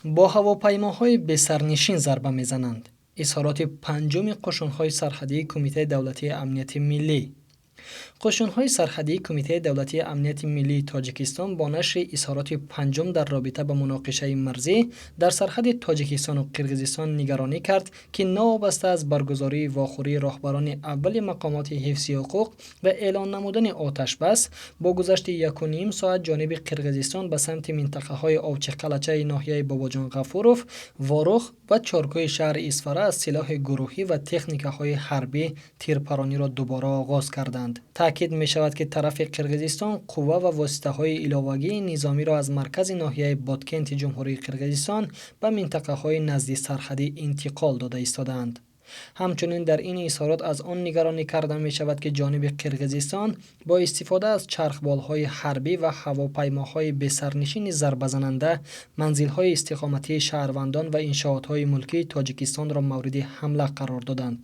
Бо ҳавопаймоҳои бесарнишин зарба мезананд. Изҳороти панҷуми қушунҳои сарҳадии Кумитаи давлатии амнияти миллӣ. Қушунҳои сарҳадии Кумитаи давлатии амнияти миллии Тоҷикистон бо нашри изҳороти панҷум дар робита ба муноқишаи марзӣ дар сарҳади Тоҷикистону Қирғизистон нигаронӣ кард, ки новобаста аз баргузории вохӯрии роҳбарони аввали мақомоти ҳифзи ҳуқуқ ва эълон намудани оташбас, бо гузашти 1,5 соат ҷониби Қирғизистон ба самти минтақаҳои Овчиқалачаи ноҳияи Бобоҷон Ғафуров, Ворух ва Чоркӯи шаҳри Исфара аз силоҳи гурӯҳӣ ва техникаҳои ҳарбӣ тирпарониро дубора оғоз карданд. Таъкид мешавад, ки тарафи Қирғизистон қувва ва воситаҳои иловагии низомиро аз маркази ноҳияи Боткенти Ҷумҳурии Қирғизистон ба минтақаҳои наздисарҳадӣ интиқол дода истодаанд. Ҳамчунин дар ин изҳорот аз он нигаронӣ карда мешавад, ки ҷониби Қирғизистон бо истифода аз чархболҳои ҳарбӣ ва ҳавопаймоҳои бесарнишини зарбазананда манзилҳои истиқоматии шаҳрвандон ва иншоотҳои мулкии Тоҷикистонро мавриди ҳамла қарор доданд.